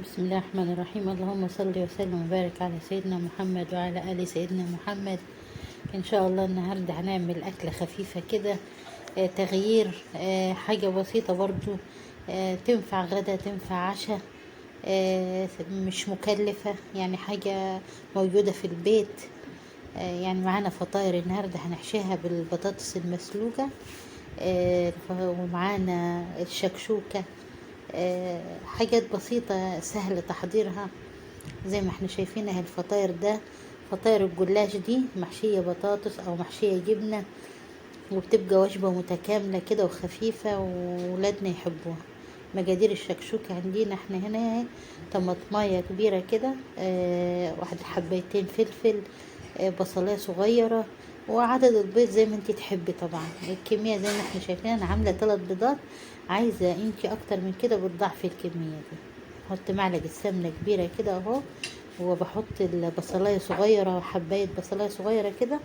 بسم الله الرحمن الرحيم. اللهم صل وسلم وبارك على سيدنا محمد وعلى آل سيدنا محمد. إن شاء الله النهاردة هنعمل أكلة خفيفة كده، تغيير، حاجة بسيطة برضو، تنفع غدا تنفع عشاء، مش مكلفة، يعني حاجة موجودة في البيت. يعني معانا فطاير النهاردة هنحشيها بالبطاطس المسلوقة، ومعانا الشكشوكة، حاجات بسيطة سهل تحضيرها. زي ما احنا شايفين اهي الفطاير ده، فطاير الجلاش دي محشية بطاطس او محشية جبنة، وبتبقى وجبة متكاملة كده وخفيفة وولادنا يحبوها. مقادير الشكشوكة عندنا احنا هنا اهي طماطماية كبيرة كده، واحد حبايتين فلفل، بصلاية صغيرة، وعدد البيض زي ما انتي تحبي. طبعا الكمية زي ما احنا شايفين انا عاملة 3 بيضات، عايزة انتي اكتر من كده بتضاعفي الكمية دي. بحط معلقة سمنة كبيرة كده اهو، وبحط البصلاية صغيرة وحباية بصلاية صغيرة كده،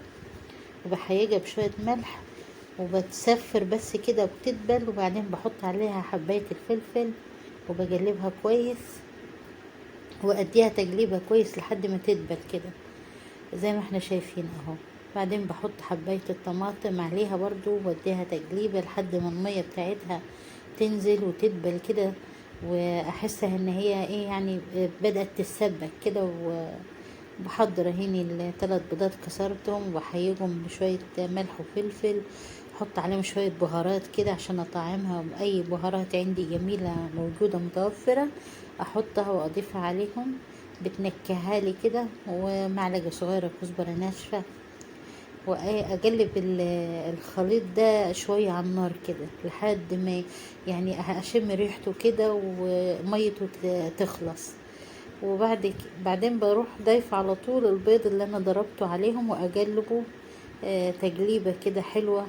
وبحيجها بشوية ملح، وبتسفر بس كده وبتدبل، وبعدين بحط عليها حباية الفلفل وبقلبها كويس، واديها تقليبة كويس لحد ما تدبل كده زي ما احنا شايفين اهو. بعدين بحط حباية الطماطم عليها برضو واديها تقليبة لحد ما المية بتاعتها تنزل وتدبل كده، واحسها ان هي ايه يعني بدأت تتسبك كده. وبحضر هني ال3 بيضات كسرتهم وبحيجهم بشوية ملح وفلفل، احط عليهم شوية بهارات كده عشان اطعمها، باي بهارات عندي جميلة موجودة متوفرة احطها واضيفها عليهم، بتنكهها لي كده. ومعلقة صغيرة كزبرة ناشفة، واقلب الخليط ده شوية على النار كده لحد ما اشم ريحته كده وميته تخلص. وبعد بعدين بروح ضايفة على طول البيض اللي انا ضربته عليهم واقلبه، تقليبة كده حلوة.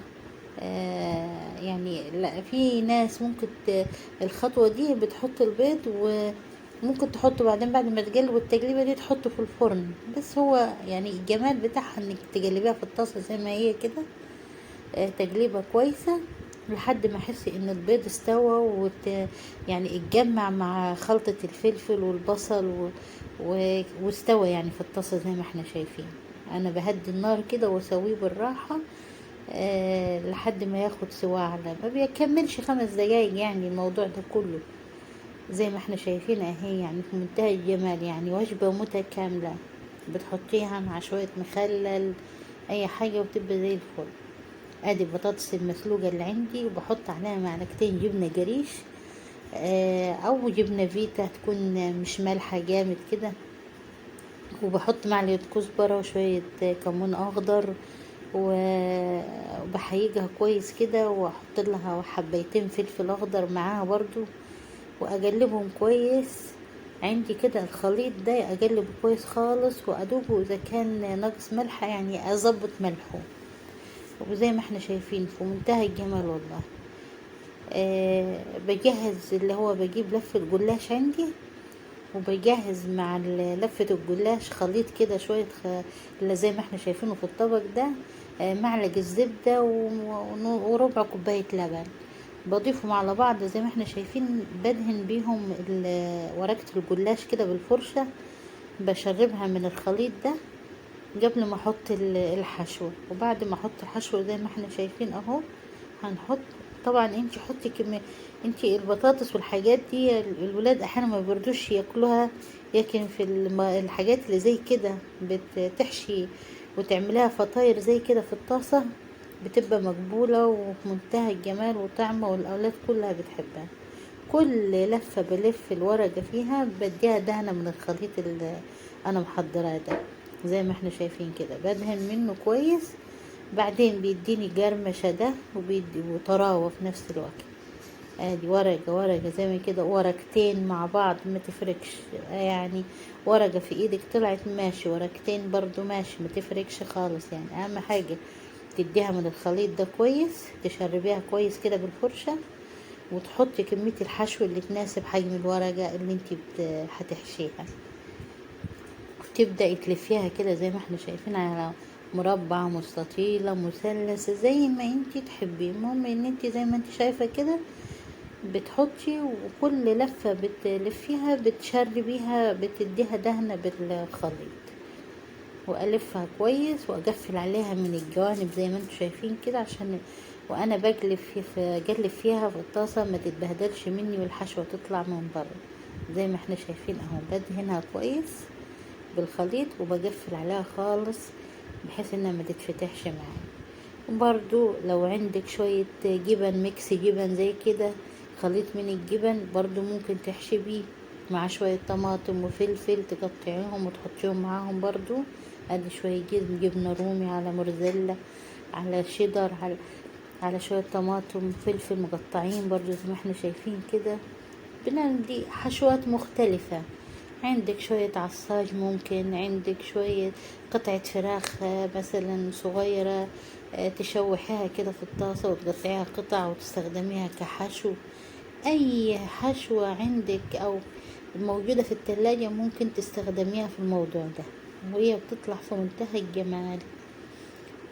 لا، في ناس ممكن الخطوة دي بتحط البيض وممكن تحطه بعدين بعد ما تقلب التقليبة دي تحطه في الفرن، بس هو الجمال بتاعها انك تقلبيها في الطاسة زي ما هي كده، تقليبة كويسة لحد ما احس ان البيض استوى اتجمع مع خلطة الفلفل والبصل واستوى في الطاسة زي ما احنا شايفين. انا بهدي النار كده واسويه بالراحة، لحد ما ياخد سواه، على ما بيكملش 5 دقايق الموضوع ده كله زي ما احنا شايفين اهي، في منتهى الجمال، وجبة متكاملة بتحطيها مع شوية مخلل اي حاجة وتبقى زي الفل. ادي البطاطس المسلوقة اللي عندي، وبحط عليها معلقتين جبنة جريش، او جبنة فيتا تكون مش مالحة جامد كده، وبحط معلقة كزبرة وشوية كمون اخضر، وبحيجها كويس كده، واحط لها حبيتين فلفل اخضر معاها برضو، واقلبهم كويس. عندي كده الخليط ده اقلبه كويس خالص، وادوبه اذا كان ناقص ملح اظبط ملحه. وزي ما احنا شايفين في منتهى الجمال والله. بجهز اللي هو بجيب لفة جلاش عندي، وبجهز مع لفة الجلاش خليط كده شوية اللي زي ما احنا شايفينه في الطبق ده، معلقة زبدة وربع كوباية لبن، بضيفهم على بعض زي ما احنا شايفين. بدهن بيهم ورقة الجلاش كده بالفرشة، بشربها من الخليط ده قبل ما احط الحشو. وبعد ما احط الحشو زي ما احنا شايفين اهو، هنحط طبعا انتي حطي كمية، انتي البطاطس والحاجات دي الولاد احيانا ما بيرضوش ياكلوها، لكن في الحاجات اللي زي كده بتحشي وتعمليها فطاير زي كده في الطاسة بتبقى مقبولة وفي منتهى الجمال وطعمة، والاولاد كلها بتحبها. كل لفة بلف الورقة فيها بديها دهنة من الخليط اللي انا محضراه ده زي ما احنا شايفين كده، بدهن منه كويس، بعدين بيديني جرمشة ده وبيدي وطراوة في نفس الوقت. ادي ورقة ورقة زي ما كده، ورقتين مع بعض ما تفرقش، ورقة في ايدك طلعت ماشي، ورقتين برضو ماشي، ما تفرقش خالص. اهم حاجة تديها من الخليط ده كويس، تشربيها كويس كده بالفرشة، وتحطي كمية الحشو اللي تناسب حجم الورقة اللي انتي هتحشيها. تبدأي تلفيها كده زي ما احنا شايفين على مربع، مستطيلة، مثلث، زي ما انتي تحبي. المهم ان انتي زي ما انتي شايفة كده بتحطي، وكل لفة بتلفيها بتشربيها، بتديها دهنة بالخليط. والفها كويس واقفل عليها من الجوانب زي ما انتم شايفين كده، عشان وانا بقلب في فيها في الطاسة ما تتبهدلش مني والحشوة تطلع من بره. زي ما احنا شايفين اهو، بدهنها كويس بالخليط وبقفل عليها خالص بحيث انها ما تتفتحش معايا. وبرضو لو عندك شوية جبن، mix جبن زي كده، خليط من الجبن برضو ممكن تحشي بيه مع شوية طماطم وفلفل، تقطعيهم وتحطيهم معاهم برضو. ادي شوية جبنة رومي على موتزاريلا على شيدر على شوية طماطم وفلفل مقطعين برضو زي ما احنا شايفين كده. بنعمل دي حشوات مختلفة. عندك شوية عصاج ممكن، عندك شوية قطعة فراخ مثلا صغيرة تشوحيها كده في الطاسة وتقطعيها قطع وتستخدميها كحشو. اي حشوة عندك او موجودة في التلاجة ممكن تستخدميها في الموضوع ده، وهي بتطلع في منتهى الجمال.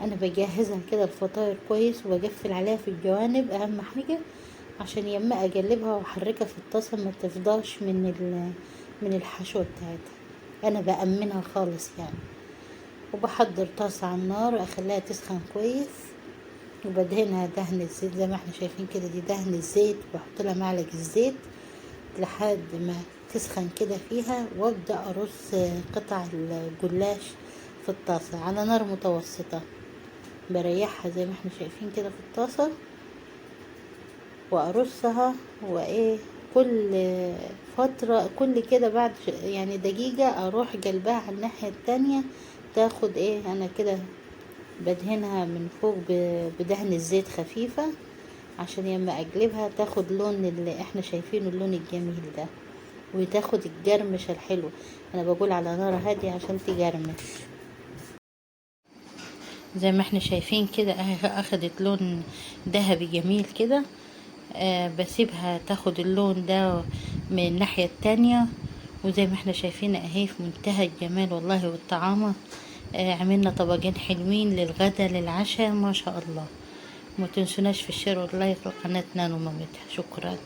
انا بجهزها كده الفطاير كويس وبقفل عليها في الجوانب، اهم حاجة عشان يما اقلبها واحركها في الطاسة ما تفضاش من الحشوة بتاعتها. انا بأمنها خالص يعني. وبحضر طاسة على النار اخليها تسخن كويس، وبدهنها دهن الزيت زي ما احنا شايفين كده، دي دهن الزيت، وبحط لها معلقة الزيت لحد ما تسخن كده فيها، وابدأ ارص قطع الجلاش في الطاسة على نار متوسطة. بريحها زي ما احنا شايفين كده في الطاسة وارصها، وايه كل فترة كل كده بعد يعني دقيقة اروح قلبها على الناحية التانية تاخد ايه. انا كده بدهنها من فوق بدهن الزيت خفيفة عشان يما اقلبها تاخد لون اللي احنا شايفينه، اللون الجميل ده، وتاخد الجرمشة الحلوة. انا بقول على نار هادية عشان تجرمش. زي ما احنا شايفين كده اهي اخدت لون ذهبي جميل كده. بسيبها تاخد اللون ده من الناحية التانية، وزي ما احنا شايفين اهي في منتهى الجمال والله والطعامة. عملنا طبقين حلوين للغدا للعشاء ما شاء الله. ما تنسوناش في ال share وال like لقناة نانو مامتها. شكرا.